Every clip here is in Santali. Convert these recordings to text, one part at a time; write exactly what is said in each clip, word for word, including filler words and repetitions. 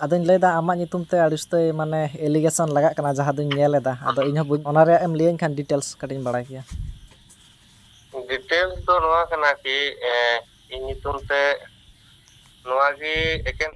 ᱟᱫᱚᱧ ᱞᱟᱹᱭᱫᱟ, ᱟᱢᱟᱜ ᱧᱩᱛᱩᱢ ᱛᱮ ᱟᱹᱰᱤ ᱩᱥᱛᱟᱹᱭ ᱢᱟᱱᱮ allegation ᱞᱟᱜᱟᱜ ᱠᱟᱱᱟ, ᱡᱟᱦᱟᱸ ᱫᱚᱧ ᱧᱮᱞ ᱮᱫᱟ᱾ ᱟᱫᱚ ᱤᱧ ᱦᱚᱸ ᱵᱟᱹᱧ, ᱚᱱᱟ ᱨᱮᱭᱟᱜ ᱮᱢ ᱞᱟᱹᱭᱟᱹᱧ ᱠᱷᱟᱱ details ᱠᱟᱹᱴᱤᱡ ᱤᱧ ᱵᱟᱲᱟᱭ ᱠᱮᱭᱟ᱾ Details ᱫᱚ ᱱᱚᱣᱟ ᱠᱟᱱᱟ ᱠᱤ, ᱮ, ᱤᱧ ᱧᱩᱛᱩᱢ ᱛᱮ ᱱᱚᱣᱟ ᱜᱮ ᱮᱠᱮᱱ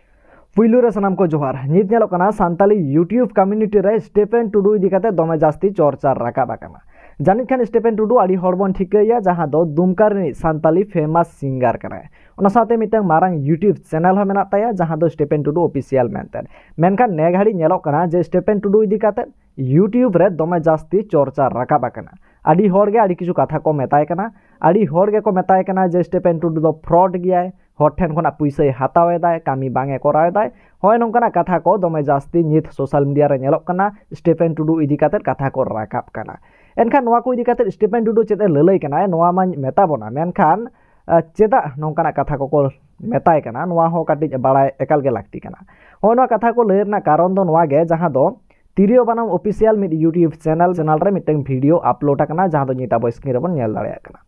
ᱯᱩᱭᱞᱩ ᱨᱮ ᱥᱟᱱᱟᱢ ᱠᱚ ᱡᱚᱦᱟᱨ᱾ ᱱᱤᱛ ᱧᱮᱞᱚᱜ ᱠᱟᱱᱟ ᱥᱟᱱᱛᱟᱞᱤ YouTube community ᱨᱮ ᱥᱴᱤᱯᱷᱮᱱ ᱴᱩᱰᱩ ᱤᱫᱤ ᱠᱟᱛᱮ ᱫᱚᱢᱮ ᱡᱟᱹᱥᱛᱤ ᱪᱚᱨᱪᱟ ᱨᱟᱠᱟᱵ ᱟᱠᱟᱱᱟ᱾ ᱡᱟᱹᱱᱤᱡ ᱠᱷᱟᱱ ᱥᱴᱤᱯᱷᱮᱱ ᱴᱩᱰᱩ ᱟᱹᱰᱤ ᱦᱚᱲ ᱵᱚᱱ ᱴᱷᱤᱠᱟᱹᱭᱟ, ᱡᱟᱦᱟᱸ ᱫᱚ ᱫᱩᱢᱠᱟ ᱨᱤᱱᱤᱡ ᱥᱟᱱᱛᱟᱞᱤ famous singer ᱠᱟᱱᱟᱭ᱾ ᱚᱱᱟ ᱥᱟᱶᱛᱮ ᱢᱤᱫᱴᱟᱝ ᱢᱟᱨᱟᱝ YouTube channel ᱦᱚᱸ ᱢᱮᱱᱟᱜ ᱛᱟᱭᱟ, ᱡᱟᱦᱟᱸ ᱫᱚ ᱥᱴᱤᱯᱷᱮᱱ ᱴᱩᱰᱩ Official ᱢᱮᱱᱛᱮ᱾ ᱢᱮᱱᱠᱷᱟᱱ ᱱᱮ ᱜᱷᱟᱹᱲᱤᱡ ᱧᱮᱞᱚᱜ ᱠᱟᱱᱟ ᱡᱮ ᱥᱴᱤᱯᱷᱮᱱ ᱴᱩᱰᱩ ᱤᱫᱤ ᱠᱟᱛᱮ YouTube ᱨᱮ ᱫᱚᱢᱮ ᱡᱟᱹᱥᱛᱤ ᱪᱚᱨᱪᱟ ᱨᱟᱠᱟᱵ ᱟᱠᱟᱱᱟ᱾ ᱟᱹᱰᱤ ᱦᱚᱲ ᱜᱮ ᱟᱹᱰᱤ ᱠᱤᱪᱷᱩ ᱠᱟᱛᱷᱟ ᱠᱚ ᱢᱮᱛᱟᱭ ᱠᱟᱱᱟ, ᱟᱹᱰᱤ ᱦᱚᱲ ᱜᱮᱠᱚ ᱢᱮᱛᱟᱭ ᱠᱟᱱᱟ ᱡᱮ ᱥᱴᱤᱯᱷᱮᱱ ᱴᱩᱰᱩ ᱫᱚ fraud ᱜᱮᱭᱟᱭ, ᱦᱚᱲ ᱴᱷᱮᱱ ᱠᱷᱚᱱᱟᱜ ᱯᱩᱭᱥᱟᱹᱭ ᱦᱟᱛᱟᱣ ᱮᱫᱟᱭ, ᱠᱟᱹᱢᱤ ᱵᱟᱝ ᱮ ᱠᱚᱨᱟᱣ ᱮᱫᱟᱭ᱾ ᱦᱚᱸᱜᱼᱚᱭ ᱱᱚᱝᱠᱟᱱᱟᱜ ᱠᱟᱛᱷᱟ ᱠᱚ ᱫᱚᱢᱮ ᱡᱟᱹᱥᱛᱤ ᱱᱤᱛ social media ᱨᱮ ᱧᱮᱞᱚᱜ ᱠᱟᱱᱟ ᱥᱴᱤᱯᱷᱮᱱ ᱴᱩᱰᱩ ᱤᱫᱤ ᱠᱟᱛᱮ ᱠᱟᱛᱷᱟ ᱠᱚ ᱨᱟᱠᱟᱵ ᱠᱟᱱᱟ᱾ ᱮᱱᱠᱷᱟᱱ ᱱᱚᱣᱟ ᱠᱚ ᱤᱫᱤ ᱠᱟᱛᱮ ᱥᱴᱤᱯᱷᱮᱱ ᱴᱩᱰᱩ ᱪᱮᱫ ᱮ ᱞᱟᱹᱞᱟᱹᱭ ᱠᱟᱱᱟᱭ, ᱱᱚᱣᱟ ᱢᱟᱧ ᱢᱮᱛᱟ ᱵᱚᱱᱟ, ᱢᱮᱱᱠᱷᱟᱱ, ᱟᱸ, ᱪᱮᱫᱟᱜ ᱱᱚᱝᱠᱟᱱᱟᱜ ᱠᱟᱛᱷᱟ ᱠᱚᱠᱚ ᱢᱮᱛᱟᱭ ᱠᱟᱱᱟ, ᱱᱚᱣᱟ ᱦᱚᱸ ᱠᱟᱹᱴᱤᱡ ᱵᱟᱲᱟᱭ ᱮᱠᱟᱞ ᱜᱮ ᱞᱟᱹᱠᱛᱤ ᱠᱟᱱᱟ᱾ ᱦᱚᱸᱜᱼᱚᱭ ᱱᱚᱣᱟ ᱠᱟᱛᱷᱟ ᱠᱚ ᱞᱟᱹᱭ ᱨᱮᱱᱟᱜ ᱠᱟᱨᱚᱱ ᱫᱚ ᱱᱚᱣᱟ ᱜᱮ, ᱡᱟᱦᱟᱸ ᱫᱚ ᱛᱤᱨᱭᱳ ᱵᱟᱱᱟᱢ Official ᱢᱤᱫ YouTube channel, channel ᱨᱮ ᱢᱤᱫᱴᱟᱝ video upload ᱟᱠᱟᱱᱟ, ᱡᱟᱦᱟᱸ ᱫᱚ ᱱᱤᱛ ᱟᱵᱚ screen ᱨᱮᱵᱚᱱ ᱧᱮᱞ ᱫᱟᱲᱮᱭᱟᱜ ᱠᱟᱱᱟ᱾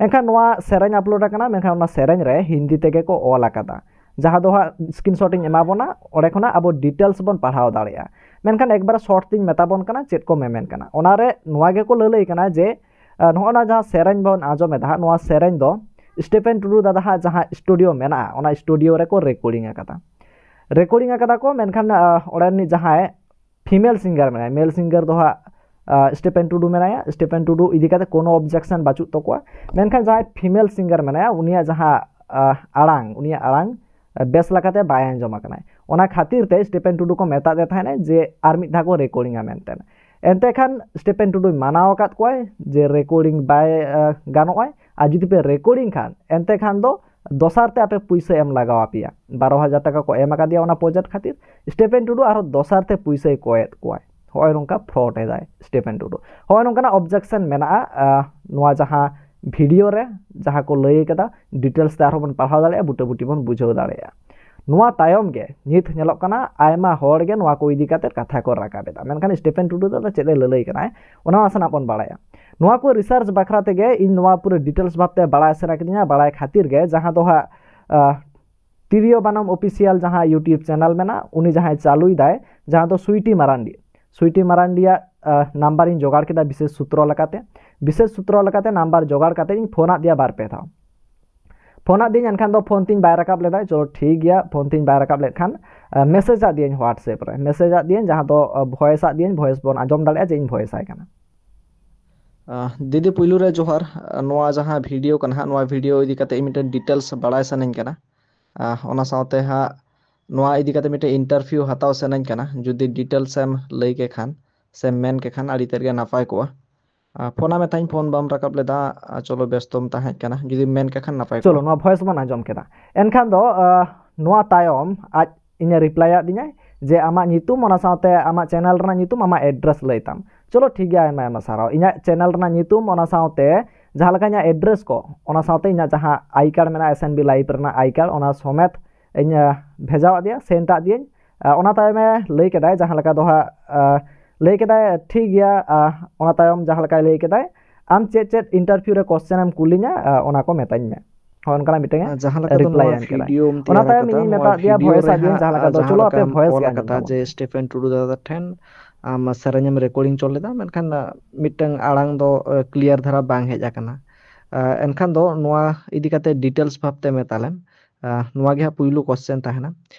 ᱮᱱᱠᱷᱟᱱ ᱱᱚᱣᱟ ᱥᱮᱨᱮᱧ upload ᱟᱠᱟᱱᱟ, ᱢᱮᱱᱠᱷᱟᱱ ᱚᱱᱟ ᱥᱮᱨᱮᱧ ᱨᱮ ᱦᱤᱱᱫᱤ ᱛᱮᱜᱮ ᱠᱚ ᱚᱞ ᱟᱠᱟᱫᱟ, ᱡᱟᱦᱟᱸ ᱫᱚ ᱦᱟᱸᱜ screenshot ᱤᱧ ᱮᱢᱟ ᱵᱚᱱᱟ, ᱚᱸᱰᱮ ᱠᱷᱚᱱᱟᱜ ᱟᱵᱚ details ᱵᱚᱱ ᱯᱟᱲᱦᱟᱣ ᱫᱟᱲᱮᱭᱟᱜᱼᱟ᱾ ᱢᱮᱱᱠᱷᱟᱱ ᱮᱠᱵᱟᱨ short ᱛᱤᱧ ᱢᱮᱛᱟ ᱵᱚᱱ ᱠᱟᱱᱟ ᱪᱮᱫ ᱠᱚ ᱢᱮᱢᱮᱱ ᱠᱟᱱᱟ᱾ ᱚᱱᱟᱨᱮ ᱱᱚᱣᱟ ᱜᱮᱠᱚ ᱞᱟᱹᱞᱟᱹᱭ ᱠᱟᱱᱟ ᱡᱮ, ᱟᱸ, ᱱᱚᱜᱼᱚ ᱱᱟ ᱡᱟᱦᱟᱸ ᱥᱮᱨᱮᱧ ᱵᱚᱱ ᱟᱸᱡᱚᱢ ᱮᱫᱟ ᱦᱟᱸᱜ, ᱱᱚᱣᱟ ᱥᱮᱨᱮᱧ ᱫᱚ ᱥᱴᱤᱯᱷᱮᱱ ᱴᱩᱰᱩ ᱫᱟᱫᱟ ᱦᱟᱸᱜ ᱡᱟᱦᱟᱸ studio ᱢᱮᱱᱟᱜᱼᱟ, ᱚᱱᱟ studio ᱨᱮᱠᱚ recording ᱟᱠᱟᱫᱟ᱾ Recording ᱟᱠᱟᱫᱟ ᱠᱚ, ᱢᱮᱱᱠᱷᱟᱱ, ᱟᱸ, ᱚᱸᱰᱮ ᱨᱤᱱᱤᱡ ᱡᱟᱦᱟᱸᱭ female singer ᱢᱮᱱᱟᱭᱟ, male singer ᱫᱚ ᱦᱟᱸᱜ, ᱟᱸ, ᱥᱴᱤᱯᱷᱮᱱ ᱴᱩᱰᱩ ᱢᱮᱱᱟᱭᱟ᱾ ᱥᱴᱤᱯᱷᱮᱱ ᱴᱩᱰᱩ ᱤᱫᱤ ᱠᱟᱛᱮ ᱠᱳᱱᱳ objection ᱵᱟᱹᱪᱩᱜ ᱛᱟᱠᱚᱣᱟ᱾ ᱢᱮᱱᱠᱷᱟᱱ ᱡᱟᱦᱟᱸᱭ female singer ᱢᱮᱱᱟᱭᱟ, ᱩᱱᱤᱭᱟᱜ ᱡᱟᱦᱟᱸ, ᱟᱸ, ᱟᱲᱟᱝ, ᱩᱱᱤᱭᱟᱜ ᱟᱲᱟᱝ ᱵᱮᱥ ᱞᱮᱠᱟᱛᱮ ᱵᱟᱭ ᱟᱸᱡᱚᱢ ᱟᱠᱟᱱᱟᱭ᱾ ᱚᱱᱟ ᱠᱷᱟᱹᱛᱤᱨ ᱛᱮ ᱥᱴᱤᱯᱷᱮᱱ ᱴᱩᱰᱩ ᱠᱚ ᱢᱮᱛᱟᱫ ᱫᱮ ᱛᱟᱦᱮᱱᱟ ᱡᱮ ᱟᱨ ᱢᱤᱫ ᱫᱷᱟᱣ ᱠᱚ recordingᱟ ᱢᱮᱱᱛᱮ᱾ ᱮᱱᱛᱮ ᱠᱷᱟᱱ ᱥᱴᱤᱯᱷᱮᱱ ᱴᱩᱰᱩᱭ ᱢᱟᱱᱟᱣ ᱟᱠᱟᱫ ᱠᱚᱣᱟᱭ ᱡᱮ recording ᱵᱟᱭ, ᱟᱸ, ᱜᱟᱱᱚᱜᱼᱟᱭ, ᱟᱨ ᱡᱩᱫᱤ ᱯᱮ recording ᱠᱷᱟᱱ, ᱮᱱᱛᱮ ᱠᱷᱟᱱ ᱫᱚ ᱫᱚᱥᱟᱨ ᱛᱮ ᱟᱯᱮ ᱯᱩᱭᱥᱟᱹ ᱮᱢ ᱞᱟᱜᱟᱣ ᱟᱯᱮᱭᱟ᱾ ᱵᱟᱨᱚ ᱦᱟᱡᱟᱨ ᱴᱟᱠᱟ ᱠᱚ ᱮᱢ ᱟᱠᱟᱫᱮᱭᱟ ᱚᱱᱟ project ᱠᱷᱟᱹᱛᱤᱨ᱾ ᱥᱴᱤᱯᱷᱮᱱ ᱴᱩᱰᱩ ᱟᱨᱦᱚᱸ ᱫᱚᱥᱟᱨ ᱛᱮ ᱯᱩᱭᱥᱟᱹᱭ ᱠᱚᱭᱮᱫ ᱠᱚᱣᱟᱭ᱾ ᱦᱚᱸᱜᱼᱚᱭ ᱱᱚᱝᱠᱟ fraud ᱮᱫᱟᱭ ᱥᱴᱤᱯᱷᱮᱱ ᱴᱩᱰᱩ᱾ ᱦᱚᱸᱜᱼᱚᱭ ᱱᱚᱝᱠᱟᱱᱟᱜ objection ᱢᱮᱱᱟᱜᱼᱟ, ᱟᱸ, ᱱᱚᱣᱟ ᱡᱟᱦᱟᱸ video ᱨᱮ ᱡᱟᱦᱟᱸ ᱠᱚ ᱞᱟᱹᱭ ᱠᱟᱫᱟ, details ᱛᱮ ᱟᱨᱦᱚᱸ ᱵᱚᱱ ᱯᱟᱲᱦᱟᱣ ᱫᱟᱲᱮᱭᱟᱜᱼᱟ, ᱵᱩᱴᱟᱹ ᱵᱩᱴᱤ ᱵᱚᱱ ᱵᱩᱡᱷᱟᱹᱣ ᱫᱟᱲᱮᱭᱟᱜᱼᱟ᱾ ᱱᱚᱣᱟ ᱛᱟᱭᱚᱢ ᱜᱮ ᱱᱤᱛ ᱧᱮᱞᱚᱜ ᱠᱟᱱᱟ ᱟᱭᱢᱟ ᱦᱚᱲ ᱜᱮ ᱱᱚᱣᱟ ᱠᱚ ᱤᱫᱤ ᱠᱟᱛᱮ ᱠᱟᱛᱷᱟ ᱠᱚ ᱨᱟᱠᱟᱵ ᱮᱫᱟ, ᱢᱮᱱᱠᱷᱟᱱ ᱥᱴᱤᱯᱷᱮᱱ ᱴᱩᱰᱩ ᱫᱚ ᱪᱮᱫ ᱮ ᱞᱟᱹᱞᱟᱹᱭ ᱠᱟᱱᱟᱭ, ᱚᱱᱟ ᱢᱟ ᱥᱟᱱᱟᱢ ᱵᱚᱱ ᱵᱟᱲᱟᱭᱟ᱾ ᱱᱚᱣᱟ ᱠᱚ research ᱵᱟᱠᱷᱨᱟ ᱛᱮᱜᱮ ᱤᱧ ᱱᱚᱣᱟ ᱯᱩᱨᱟᱹ details ᱵᱷᱟᱵᱛᱮ ᱵᱟᱲᱟᱭ ᱥᱟᱱᱟ ᱠᱤᱫᱤᱧᱟ, ᱵᱟᱲᱟᱭ ᱠᱷᱟᱹᱛᱤᱨ ᱜᱮ ᱡᱟᱦᱟᱸ ᱫᱚ ᱦᱟᱸᱜ, ᱟᱸ, ᱛᱤᱨᱭᱳ ᱵᱟᱱᱟᱢ ᱚᱯᱷᱤᱥᱤᱭᱟᱞ ᱡᱟᱦᱟᱸ YouTube ᱪᱮᱱᱮᱞ ᱢᱮᱱᱟᱜᱼᱟ, ᱩᱱᱤ ᱡᱟᱦᱟᱸᱭ ᱪᱟᱹᱞᱩᱭ ᱫᱟᱭ, ᱡᱟᱦᱟᱸ ᱫᱚ ᱥᱩᱭᱴᱤ ᱢᱟᱨᱟᱱᱰᱤ, ᱥᱩᱭᱴᱤ ᱢᱟᱨᱟᱱᱰᱤᱭᱟᱜ ᱱᱟᱢᱵᱟᱨ ᱤᱧ ᱡᱚᱜᱟᱲ ᱠᱮᱫᱟ ᱵᱤᱥᱮᱥ ᱥᱩᱛᱨᱚ ᱞᱮᱠᱟᱛᱮ᱾ ᱵᱤᱥᱮᱥ ᱥᱩᱛᱨᱚ ᱞᱮᱠᱟᱛᱮ ᱱᱟᱢᱵᱟᱨ ᱡᱚᱜᱟᱲ ᱠᱟᱛᱮ ᱤᱧ ᱯᱷᱳᱱ ᱟᱫ ᱫᱮᱭᱟ ᱵᱟᱨ ᱯᱮ ᱫᱷᱟᱣ᱾ ᱯᱷᱳᱱ ᱟᱫ ᱫᱤᱭᱟᱹᱧ, ᱮᱱᱠᱷᱟᱱ ᱫᱚ ᱯᱷᱳᱱ ᱛᱤᱧ ᱵᱟᱭ ᱨᱟᱠᱟᱵ ᱞᱮᱫᱟ᱾ ᱪᱚᱞᱚ ᱴᱷᱤᱠ ᱜᱮᱭᱟ, ᱯᱷᱳᱱ ᱛᱤᱧ ᱵᱟᱭ ᱨᱟᱠᱟᱵ ᱞᱮᱫ ᱠᱷᱟᱱ ᱢᱮᱥᱮᱡᱽ ᱟᱫ ᱫᱤᱭᱟᱹᱧ WhatsApp ᱨᱮ, ᱢᱮᱥᱮᱡᱽ ᱟᱫ ᱫᱤᱭᱟᱹᱧ ᱡᱟᱦᱟᱸ ᱫᱚ ᱵᱷᱚᱭᱮᱥ ᱟᱫ ᱫᱤᱭᱟᱹᱧ, ᱵᱷᱚᱭᱮᱥ ᱵᱚᱱ ᱟᱸᱡᱚᱢ ᱫᱟᱲᱮᱭᱟᱜᱼᱟ ᱡᱮ ᱤᱧ ᱵᱷᱚᱭᱮᱥ ᱟᱭ ᱠᱟᱱᱟ᱾ ᱟᱦ, ᱫᱤᱫᱤ, ᱯᱩᱭᱞᱩ ᱨᱮ ᱡᱚᱦᱟᱨ᱾ ᱱᱚᱣᱟ ᱡᱟᱦᱟᱸ ᱵᱷᱤᱰᱤᱭᱳ ᱠᱟᱱᱟ ᱦᱟᱸᱜ, ᱱᱚᱣᱟ ᱵᱷᱤᱰᱤᱭᱳ ᱤᱫᱤ ᱠᱟᱛᱮ ᱤᱧ ᱢᱤᱫᱴᱮᱱ ᱰᱤᱴᱮᱞᱥ ᱵᱟᱲᱟᱭ ᱥᱟᱱᱟᱧ ᱠᱟᱱᱟ᱾ ᱟᱦ, ᱚᱱᱟ ᱥᱟᱶᱛᱮ ᱦᱟᱸᱜ ᱱᱚᱣᱟ ᱤᱫᱤ ᱠᱟᱛᱮ ᱢᱤᱫᱴᱮᱱ ᱤᱱᱴᱟᱨᱵᱷᱤᱭᱩ ᱦᱟᱛᱟᱣ ᱥᱟᱱᱟᱧ ᱠᱟᱱᱟ᱾ ᱡᱩᱫᱤ ᱰᱤᱴᱮᱞᱥ ᱮᱢ ᱞᱟᱹᱭ ᱠᱮ ᱠᱷᱟᱱ ᱥᱮᱢ ᱢᱮᱱ ᱠᱮ ᱠᱷᱟᱱ ᱟᱹᱰᱤ ᱛᱮᱫ ᱜᱮ ᱱᱟᱯᱟᱭ ᱠᱚᱜᱼᱟ᱾ ᱟᱦ, ᱯᱷᱳᱱ ᱟᱢ ᱢᱮ ᱛᱟᱦᱮᱸᱧ, ᱯᱷᱳᱱ ᱵᱟᱢ ᱨᱟᱠᱟᱵ ᱞᱮᱫᱟ᱾ ᱟᱦ, ᱪᱚᱞᱚ ᱵᱮᱥᱛᱚᱢ ᱛᱟᱦᱮᱸ ᱠᱟᱱᱟ, ᱡᱩᱫᱤᱢ ᱢᱮᱱ ᱠᱮ ᱠᱷᱟᱱ ᱱᱟᱯᱟᱭ ᱪᱚᱞᱚ, ᱠᱚᱜᱼᱟ᱾ ᱱᱚᱣᱟ ᱵᱷᱚᱭᱮᱥ ᱵᱚᱱ ᱟᱸᱡᱚᱢ ᱠᱮᱫᱟ᱾ ᱮᱱᱠᱷᱟᱱ ᱫᱚ, ᱟᱦ, ᱱᱚᱣᱟ ᱛᱟᱭᱚᱢ ᱟᱡ ᱤᱧᱮ ᱨᱤᱯᱞᱟᱭ ᱟᱫᱤᱧᱟᱭ ᱡᱮ ᱟᱢᱟᱜ ᱧᱩᱛᱩᱢ, ᱚᱱᱟ ᱥᱟᱶᱛᱮ ᱟᱢᱟᱜ ᱪᱮᱱᱮᱞ ᱨᱮᱱᱟᱜ ᱧᱩᱛᱩᱢ, ᱟᱢᱟᱜ ᱮᱰᱨᱮᱥ ᱞᱟᱹᱭ ᱛᱟᱢ᱾ ᱪᱚᱞᱚ ᱴᱷᱤᱠ ᱜᱮᱭᱟ, ᱟᱭᱢᱟ ᱟᱭᱢᱟ ᱥᱟᱨᱦᱟᱣ᱾ ᱤᱧᱟᱹᱜ ᱪᱮᱱᱮᱞ ᱨᱮᱱᱟᱜ ᱧᱩᱛᱩᱢ, ᱚᱱᱟ ᱥᱟᱶᱛᱮ ᱡᱟᱦᱟᱸ ᱞᱮᱠᱟ ᱤᱧᱟᱹᱜ ᱮᱰᱨᱮᱥ ᱠᱚ, ᱚᱱᱟ ᱥᱟᱶᱛᱮ ᱤᱧᱟᱹᱜ ᱡᱟᱦᱟᱸ ᱟᱭ ᱠᱟᱨᱰ ᱢᱮᱱᱟᱜᱼᱟ, ᱮᱥ ᱮᱱ ᱵᱤ ᱞᱟᱭᱤᱵᱷ ᱨᱮᱱᱟᱜ ᱟᱭ ᱠᱟᱨᱰ, ᱚᱱᱟ ᱥᱚᱢᱮᱛ ᱤᱧ, ᱟᱦ, ᱵᱷᱮᱡᱟᱣᱟᱫ ᱫᱮᱭᱟ, ᱥᱮᱱᱰ ᱟᱫ ᱫᱤᱭᱟᱹᱧ᱾ ᱟᱦ, ᱚᱱᱟ ᱛᱟᱭᱚᱢᱮ ᱞᱟᱹᱭ ᱠᱮᱫᱟᱭ ᱡᱟᱦᱟᱸ ᱞᱮᱠᱟ ᱫᱚ ᱦᱟᱸᱜ, ᱟᱦ, ᱞᱟᱹᱭ ᱠᱮᱫᱟᱭ ᱴᱷᱤᱠ ᱜᱮᱭᱟ᱾ ᱟᱦ, ᱚᱱᱟ ᱛᱟᱭᱚᱢ ᱡᱟᱦᱟᱸ ᱞᱮᱠᱟᱭ ᱞᱟᱹᱭ ᱠᱮᱫᱟᱭ, ᱟᱢ ᱪᱮᱫ ᱪᱮᱫ ᱤᱱᱴᱟᱨᱵᱷᱤᱭᱩ ᱨᱮ ᱠᱚᱥᱪᱮᱱ ᱮᱢ ᱠᱩᱞᱤᱧᱟ, ᱟᱦ, ᱚᱱᱟ ᱠᱚ ᱢᱮᱛᱟᱧ ᱢᱮ᱾ ᱦᱚᱸ, ᱚᱱᱠᱟᱱᱟᱜ ᱢᱤᱫᱴᱟᱝ ᱟᱦ, ᱡᱟᱦᱟᱸ ᱞᱮᱠᱟ ᱫᱚ ᱨᱤᱯᱞᱟᱭ ᱱᱚᱣᱟ ᱮᱢ ᱠᱮᱫᱟ᱾ ᱵᱷᱤᱰᱤᱭᱳᱢ ᱚᱱᱟ ᱛᱮᱭᱟᱨ ᱛᱟᱭᱚᱢ ᱟᱠᱟᱫᱟ, ᱤᱧᱤᱧ ᱱᱚᱣᱟ ᱢᱮᱛᱟᱫ ᱫᱮᱭᱟ, ᱵᱷᱤᱰᱤᱭᱳ ᱵᱷᱚᱭᱮᱥ ᱨᱮ ᱟᱫ ᱫᱤᱭᱟᱹᱧ ᱟᱦ, ᱡᱟᱦᱟᱸ ᱞᱮᱠᱟ ᱡᱟᱦᱟᱸ ᱫᱚ ᱞᱮᱠᱟᱢ ᱪᱚᱞᱚ ᱟᱯᱮ ᱚᱞ ᱵᱷᱚᱭᱮᱥ ᱜᱮ ᱟᱠᱟᱫᱟ ᱟᱸᱡᱚᱢ ᱡᱮ ᱟᱵᱚᱱ᱾ ᱥᱴᱤᱯᱷᱮᱱ ᱴᱩᱰᱩ ᱫᱟᱫᱟ ᱴᱷᱮᱱ ᱟᱢ ᱥᱮᱨᱮᱧᱮᱢ ᱨᱮᱠᱚᱨᱰᱤᱝ ᱦᱚᱪᱚ ᱞᱮᱫᱟ, ᱢᱮᱱᱠᱷᱟᱱ, ᱟᱦ, ᱢᱤᱫᱴᱟᱝ ᱟᱲᱟᱝ ᱫᱚ, ᱟᱦ, ᱠᱞᱤᱭᱟᱨ ᱫᱷᱟᱨᱟ ᱵᱟᱝ ᱦᱮᱡ ᱟᱠᱟᱱᱟ᱾ ᱟᱦ, ᱮᱱᱠᱷᱟᱱ ᱫᱚ ᱱᱚᱣᱟ ᱤᱫᱤ ᱠᱟᱛᱮ ᱰᱤᱴᱮᱞᱥ ᱵᱷᱟᱵᱽᱛᱮ ᱢᱮᱛᱟᱞᱮᱢ᱾ ᱟᱦ, ᱱᱚᱣᱟ ᱜᱮ ᱦᱟᱸᱜ ᱯᱩᱭᱞᱩ ᱠᱚᱥᱪᱮᱱ ᱛᱟᱦᱮᱱᱟ᱾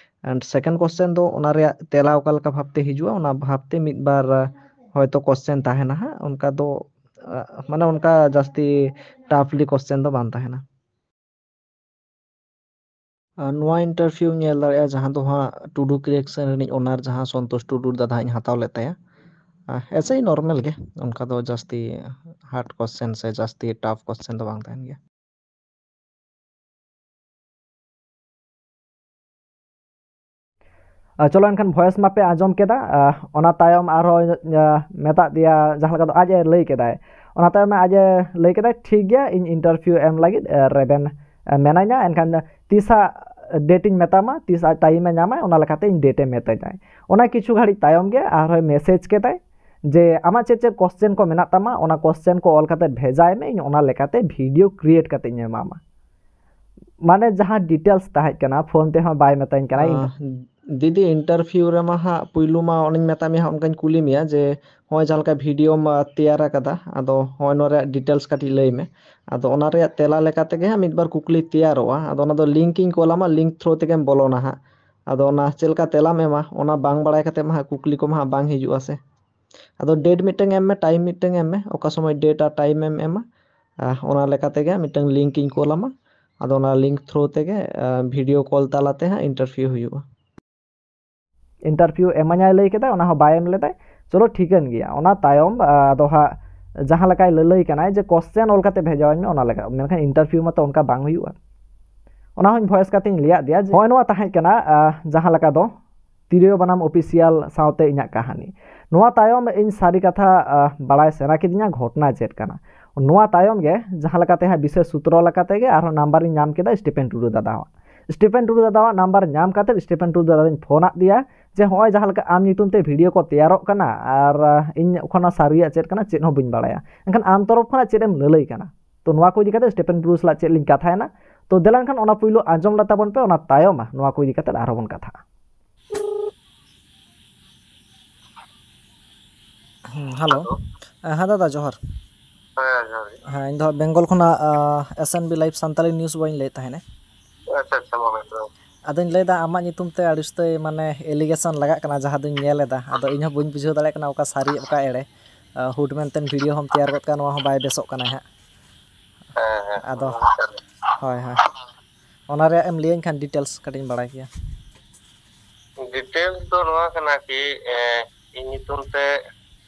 And second question ᱫᱚ ᱚᱱᱟ ᱨᱮᱭᱟᱜ ᱛᱮᱞᱟ ᱚᱠᱟ ᱞᱮᱠᱟ ᱵᱷᱟᱵᱽᱛᱮ ᱦᱤᱡᱩᱜᱼᱟ, ᱚᱱᱟ ᱵᱷᱟᱵᱽᱛᱮ ᱢᱤᱫ ᱵᱟᱨ, ᱟᱦ, ᱦᱚᱭᱛᱳ ᱠᱚᱥᱪᱮᱱ ᱛᱟᱦᱮᱱᱟ ᱦᱟᱸᱜ, ᱚᱱᱠᱟ ᱫᱚ, ᱟᱦ, ᱢᱟᱱᱮ ᱚᱱᱠᱟ ᱡᱟᱹᱥᱛᱤ ᱴᱟᱯᱷᱞᱤ ᱠᱚᱥᱪᱮᱱ ᱫᱚ ᱵᱟᱝ ᱛᱟᱦᱮᱱᱟ᱾ ᱟᱨ ᱱᱚᱣᱟ ᱤᱱᱴᱟᱨᱵᱷᱤᱭᱩ ᱧᱮᱞ ᱫᱟᱲᱮᱭᱟᱜᱼᱟ, ᱡᱟᱦᱟᱸ ᱫᱚ ᱦᱟᱸᱜ ᱴᱩᱰᱩ ᱠᱨᱤᱭᱮᱥᱚᱱ ᱨᱤᱱᱤᱡ ᱳᱱᱟᱨ ᱡᱟᱦᱟᱸ ᱥᱚᱱᱛᱳᱥ ᱴᱩᱰᱩ ᱫᱟᱫᱟ ᱦᱟᱸᱜ ᱤᱧ ᱦᱟᱛᱟᱣ ᱞᱮᱫ ᱛᱟᱭᱟ᱾ ᱟᱦ, ᱮᱥᱮ ᱦᱤ ᱱᱚᱨᱢᱟᱞ ᱜᱮ, ᱚᱱᱠᱟ ᱫᱚ ᱡᱟᱹᱥᱛᱤ ᱦᱟᱨᱰ ᱠᱚᱥᱪᱮᱱ ᱥᱮ ᱡᱟᱹᱥᱛᱤ ᱴᱟᱯᱷ ᱠᱚᱥᱪᱮᱱ ᱫᱚ ᱵᱟᱝ ᱛᱟᱦᱮᱱ ᱜᱮᱭᱟ᱾ ᱟᱨ ᱪᱚᱞᱚ ᱮᱱᱠᱷᱟᱱ ᱵᱷᱚᱭᱮᱥ ᱢᱟᱯᱮ ᱟᱸᱡᱚᱢ ᱠᱮᱫᱟ᱾ ᱟᱦ, ᱚᱱᱟ ᱛᱟᱭᱚᱢ ᱟᱨᱦᱚᱸ, ᱟᱦ, ᱢᱮᱛᱟᱜ ᱫᱮᱭᱟ ᱡᱟᱦᱟᱸ ᱞᱮᱠᱟ ᱫᱚ ᱟᱡ ᱮ ᱞᱟᱹᱭ ᱠᱮᱫᱟᱭ, ᱚᱱᱟ ᱛᱟᱭᱚᱢ ᱟᱡ ᱮ ᱞᱟᱹᱭ ᱠᱮᱫᱟᱭ, "ᱴᱷᱤᱠ ᱜᱮᱭᱟ, ᱤᱧ ᱤᱱᱴᱟᱨᱵᱷᱤᱭᱩ ᱮᱢ ᱞᱟᱹᱜᱤᱫ, ᱟᱦ, ᱨᱮᱵᱮᱱ, ᱟᱦ, ᱢᱮᱱᱟᱹᱧᱟ, ᱮᱱᱠᱷᱟᱱ ᱛᱤᱥ ᱦᱟᱸᱜ ᱰᱮᱴ ᱤᱧ ᱢᱮᱛᱟᱢᱟ, ᱛᱤᱥ ᱟᱡ ᱴᱟᱭᱤᱢ ᱮ ᱧᱟᱢᱟᱭ, ᱚᱱᱟ ᱞᱮᱠᱟᱛᱮ ᱤᱧ ᱰᱮᱴ ᱮ ᱢᱮᱛᱟᱹᱧᱟᱭ᱾" ᱚᱱᱟ ᱠᱤᱪᱷᱩ ᱜᱷᱟᱹᱲᱤᱡ ᱛᱟᱭᱚᱢ ᱜᱮ ᱟᱨᱦᱚᱸᱭ ᱢᱮᱥᱮᱡᱽ ᱠᱮᱫᱟᱭ ᱡᱮ, "ᱟᱢᱟᱜ ᱪᱮᱫ ᱪᱮᱫ ᱠᱚᱥᱪᱮᱱ ᱠᱚ ᱢᱮᱱᱟᱜ ᱛᱟᱢᱟ, ᱚᱱᱟ ᱠᱚᱥᱪᱮᱱ ᱠᱚ ᱚᱞ ᱠᱟᱛᱮ ᱵᱷᱮᱡᱟᱭ ᱢᱮ, ᱤᱧ ᱚᱱᱟ ᱞᱮᱠᱟᱛᱮ ᱵᱷᱤᱰᱤᱭᱳ ᱠᱨᱤᱭᱮᱴ ᱠᱟᱛᱮ ᱤᱧ ᱮᱢᱟᱢᱟ᱾" ᱢᱟᱱᱮ ᱡᱟᱦᱟᱸ ᱰᱤᱴᱮᱞᱥ ᱛᱟᱦᱮᱸ ᱠᱟᱱᱟ, ᱯᱷᱳᱱ ᱛᱮᱦᱚᱸ ᱵᱟᱭ ᱢᱮᱛᱟᱧ ᱠᱟᱱᱟ᱾ ᱤᱧ ᱟᱦ, ᱫᱤᱫᱤ, ᱤᱱᱴᱟᱨᱵᱷᱤᱭᱩ ᱨᱮᱢᱟ ᱦᱟᱸᱜ ᱯᱩᱭᱞᱩ ᱢᱟ ᱚᱱᱮᱧ ᱢᱮᱛᱟᱜ ᱢᱮᱭᱟ, ᱦᱟᱸᱜ ᱚᱱᱠᱟᱧ ᱠᱩᱞᱤ ᱢᱮᱭᱟ ᱡᱮ ᱱᱚᱜᱼᱚᱭ ᱡᱟᱦᱟᱸ ᱞᱮᱠᱟ ᱵᱷᱤᱰᱤᱭᱳᱢ, ᱟ, ᱛᱮᱭᱟᱨ ᱟᱠᱟᱫᱟ, ᱟᱫᱚ ᱱᱚᱜᱼᱚᱭ ᱱᱚᱣᱟ ᱨᱮᱭᱟᱜ ᱰᱤᱴᱮᱞᱥ ᱠᱟᱹᱴᱤᱡ ᱞᱟᱹᱭ ᱢᱮ᱾ ᱟᱫᱚ ᱚᱱᱟ ᱨᱮᱭᱟᱜ ᱛᱮᱞᱟ ᱞᱮᱠᱟ ᱛᱮᱜᱮ ᱦᱟᱸᱜ ᱢᱤᱫ ᱵᱟᱨ ᱠᱩᱠᱞᱤ ᱛᱮᱭᱟᱨᱚᱜᱼᱟ᱾ ᱟᱫᱚ ᱚᱱᱟ ᱫᱚ ᱞᱤᱝᱠ ᱤᱧ ᱠᱳᱞ ᱟᱢᱟ, ᱞᱤᱝᱠ ᱛᱷᱨᱩ ᱛᱮᱜᱮᱢ ᱵᱚᱞᱚᱱᱟ ᱦᱟᱸᱜ᱾ ᱟᱫᱚ ᱚᱱᱟ ᱪᱮᱫ ᱞᱮᱠᱟ ᱛᱮᱞᱟᱢ ᱮᱢᱟ, ᱚᱱᱟ ᱵᱟᱝ ᱵᱟᱲᱟᱭ ᱠᱟᱛᱮ ᱢᱟ ᱦᱟᱸᱜ ᱠᱩᱠᱞᱤ ᱠᱚᱢᱟ ᱦᱟᱸᱜ ᱵᱟᱝ ᱦᱤᱡᱩᱜᱼᱟ ᱥᱮ᱾ ᱟᱫᱚ ᱰᱮᱴ ᱢᱤᱫᱴᱟᱝ ᱮᱢ ᱢᱮ, ᱴᱟᱭᱤᱢ ᱢᱤᱫᱴᱟᱝ ᱮᱢ ᱢᱮ, ᱚᱠᱟ ᱥᱚᱢᱚᱭ ᱰᱮᱴ ᱟᱨ ᱴᱟᱭᱤᱢ ᱮᱢ ᱮᱢᱟ, ᱟᱨ ᱚᱱᱟ ᱞᱮᱠᱟ ᱛᱮᱜᱮ ᱢᱤᱫᱴᱟᱝ ᱞᱤᱝᱠ ᱤᱧ ᱠᱳᱞ ᱟᱢᱟ᱾ ᱟᱫᱚ ᱚᱱᱟ ᱞᱤᱝᱠ ᱛᱷᱨᱩ ᱛᱮᱜᱮ, ᱟ, ᱵᱷᱤᱰᱤᱭᱳ ᱠᱚᱞ ᱛᱟᱞᱟᱛᱮ ᱦᱟᱸᱜ ᱤᱱᱴᱟᱨᱵᱷᱤᱭᱩ ᱦᱩᱭᱩᱜᱼᱟ᱾ ᱤᱱᱴᱟᱨᱵᱷᱤᱭᱩ ᱮᱢᱟᱹᱧᱟᱭ ᱞᱟᱹᱭ ᱠᱮᱫᱟᱭ, ᱚᱱᱟ ᱦᱚᱸ ᱵᱟᱭ ᱮᱢ ᱞᱮᱫᱟᱭ᱾ ᱪᱚᱞᱚ, ᱴᱷᱤᱠᱟᱹᱱ ᱜᱮᱭᱟ, ᱚᱱᱟ ᱛᱟᱭᱚᱢ, ᱟ, ᱟᱫᱚ ᱦᱟᱸᱜ ᱡᱟᱦᱟᱸ ᱞᱮᱠᱟᱭ ᱞᱟᱹᱞᱟᱹᱭ ᱠᱟᱱᱟᱭ ᱡᱮ ᱠᱚᱥᱪᱮᱱ ᱚᱞ ᱠᱟᱛᱮ ᱵᱷᱮᱡᱟᱣᱟᱹᱧ ᱢᱮ, ᱚᱱᱟ ᱞᱮᱠᱟ᱾ ᱢᱮᱱᱠᱷᱟᱱ ᱤᱱᱴᱟᱨᱵᱷᱤᱭᱩ ᱢᱟᱛᱚ ᱚᱱᱠᱟ ᱵᱟᱝ ᱦᱩᱭᱩᱜᱼᱟ᱾ ᱚᱱᱟ ᱦᱚᱸᱧ ᱵᱷᱚᱭᱮᱥ ᱠᱟᱛᱮᱧ ᱞᱟᱹᱭᱟᱫ ᱫᱮᱭᱟ ᱡᱮ ᱱᱚᱜᱼᱚᱭ ᱱᱚᱣᱟ ᱛᱟᱦᱮᱸ ᱠᱟᱱᱟ, ᱟ, ᱡᱟᱦᱟᱸ ᱞᱮᱠᱟ ᱫᱚ ᱛᱤᱨᱭᱳ ᱵᱟᱱᱟᱢ ᱚᱯᱷᱤᱥᱤᱭᱟᱞ ᱥᱟᱶᱛᱮ ᱤᱧᱟᱹᱜ ᱠᱟᱹᱦᱱᱤ᱾ ᱱᱚᱣᱟ ᱛᱟᱭᱚᱢ ᱤᱧ ᱥᱟᱹᱨᱤ ᱠᱟᱛᱷᱟ, ᱟ, ᱵᱟᱲᱟᱭ ᱥᱟᱱᱟ ᱠᱤᱫᱤᱧᱟ ᱜᱷᱚᱴᱚᱱᱟ ᱪᱮᱫ ᱠᱟᱱᱟ᱾ ᱱᱚᱣᱟ ᱛᱟᱭᱚᱢ ᱜᱮ ᱡᱟᱦᱟᱸ ᱞᱮᱠᱟᱛᱮ ᱦᱟᱸᱜ ᱵᱤᱥᱮᱥ ᱥᱩᱛᱨᱚ ᱞᱮᱠᱟᱛᱮ ᱜᱮ ᱟᱨᱦᱚᱸ ᱱᱟᱢᱵᱟᱨ ᱤᱧ ᱧᱟᱢ ᱠᱮᱫᱟ ᱥᱴᱤᱯᱷᱮᱱ ᱴᱩᱰᱩ ᱫᱟᱫᱟᱣᱟᱜ᱾ ᱥᱴᱤᱯᱷᱮᱱ ᱴᱩᱰᱩ ᱫᱟᱫᱟᱣᱟᱜ ᱱᱟᱢᱵᱟᱨ ᱧᱟᱢ ᱠᱟᱛᱮ ᱥᱴᱤᱯᱷᱮᱱ ᱴᱩᱰᱩ ᱫᱟᱫᱟᱧ ᱯᱷᱳᱱ ᱟᱫ ᱫᱮᱭᱟ ᱡᱮ ᱦᱚᱸᱜᱼᱚᱭ ᱡᱟᱦᱟᱸ ᱞᱮᱠᱟ ᱟᱢ ᱧᱩᱛᱩᱢ ᱛᱮ ᱵᱷᱤᱰᱤᱭᱳ ᱠᱚ ᱛᱮᱭᱟᱨᱚᱜ ᱠᱟᱱᱟ ᱟᱨ, ᱟ, ᱤᱧ ᱚᱠᱷᱚᱱ ᱥᱟᱹᱨᱤᱭᱟᱜ ᱪᱮᱫ ᱠᱟᱱᱟ ᱪᱮᱫ ᱦᱚᱸ ᱵᱟᱹᱧ ᱵᱟᱲᱟᱭᱟ, ᱮᱱᱠᱷᱟᱱ ᱟᱢ ᱛᱚᱨᱚᱯ ᱠᱷᱚᱱᱟᱜ ᱪᱮᱫ ᱮᱢ ᱞᱟᱹᱞᱟᱹᱭ ᱠᱟᱱᱟ? ᱛᱚ ᱱᱚᱣᱟ ᱠᱚ ᱤᱫᱤ ᱠᱟᱛᱮ ᱥᱴᱤᱯᱷᱮᱱ ᱴᱩᱰᱩ ᱥᱟᱞᱟᱜ ᱪᱮᱫ ᱞᱤᱧ ᱠᱟᱛᱷᱟᱭᱮᱱᱟ, ᱛᱚ ᱫᱮᱞᱟ ᱮᱱᱠᱷᱟᱱ ᱚᱱᱟ ᱯᱩᱭᱞᱩ ᱟᱸᱡᱚᱢ ᱞᱮ ᱛᱟᱵᱚᱱ ᱯᱮ, ᱚᱱᱟ ᱛᱟᱭᱚᱢ ᱱᱚᱣᱟ ᱠᱚ ᱤᱫᱤ ᱠᱟᱛᱮ ᱟᱨᱦᱚᱸ ᱵᱚᱱ ᱠᱟᱛᱷᱟᱜᱼᱟ᱾ ᱦᱩᱸ, ᱦᱮᱞᱳ᱾ ᱦᱮᱸ ᱫᱟᱫᱟ, ᱡᱚᱦᱟᱨ᱾ ᱦᱮᱸ, ᱡᱚᱦᱟᱨ ᱜᱮ᱾ ᱦᱮᱸ, ᱤᱧ ᱫᱚ ᱦᱟᱸᱜ ᱵᱮᱝᱜᱚᱞ ᱠᱷᱚᱱᱟᱜ, ᱟ, S N B live Santali news ᱵᱚᱭᱤᱧ ᱞᱟᱹᱭᱮᱫ ᱛᱟᱦᱮᱱᱟ᱾ ᱟᱪᱪᱷᱟ, ᱟᱪᱪᱷᱟ, ᱢᱟ ᱞᱟᱹᱭ ᱛᱟᱞᱟᱝ ᱢᱮ᱾ ᱟᱫᱚᱧ ᱞᱟᱹᱭᱫᱟ, ᱟᱢᱟᱜ ᱧᱩᱛᱩᱢ ᱛᱮ ᱟᱹᱰᱤ ᱩᱥᱛᱟᱹᱭ ᱢᱟᱱᱮ ᱮᱞᱤᱜᱮᱥᱚᱱ ᱞᱟᱜᱟᱜ ᱠᱟᱱᱟ, ᱡᱟᱦᱟᱸ ᱫᱚᱧ ᱧᱮᱞ ᱮᱫᱟ᱾ ᱟᱫᱚ ᱤᱧ ᱦᱚᱸ ᱵᱟᱹᱧ ᱵᱩᱡᱷᱟᱹᱣ ᱫᱟᱲᱮᱭᱟᱜ ᱠᱟᱱᱟ ᱚᱠᱟ ᱥᱟᱹᱨᱤ ᱚᱠᱟ ᱮᱲᱮ᱾ ᱟ, ᱦᱩᱰ ᱢᱮᱱᱛᱮ ᱵᱷᱤᱰᱤᱭᱳ ᱦᱚᱸᱢ ᱛᱮᱭᱟᱨ ᱜᱚᱫ ᱠᱟᱜᱼᱟ, ᱱᱚᱣᱟ ᱦᱚᱸ ᱵᱟᱭ ᱵᱮᱥᱚᱜ ᱠᱟᱱᱟ ᱦᱟᱸᱜ᱾ ᱦᱮᱸ, ᱦᱮᱸ, ᱟᱫᱚ ᱚᱱᱟ ᱢᱟ ᱥᱟᱹᱨᱤ᱾ ᱦᱳᱭ, ᱦᱳᱭ, ᱚᱱᱟ ᱨᱮᱭᱟᱜ ᱮᱢ ᱞᱟᱹᱭᱟᱹᱧ ᱠᱷᱟᱱ ᱰᱤᱴᱮᱞᱥ ᱠᱟᱹᱴᱤᱡ ᱤᱧ ᱵᱟᱲᱟᱭ ᱠᱮᱭᱟ᱾ ᱰᱤᱴᱮᱞᱥ ᱫᱚ ᱱᱚᱣᱟ ᱠᱟᱱᱟ ᱠᱤ, ᱮ, ᱤᱧ ᱧᱩᱛᱩᱢ ᱛᱮ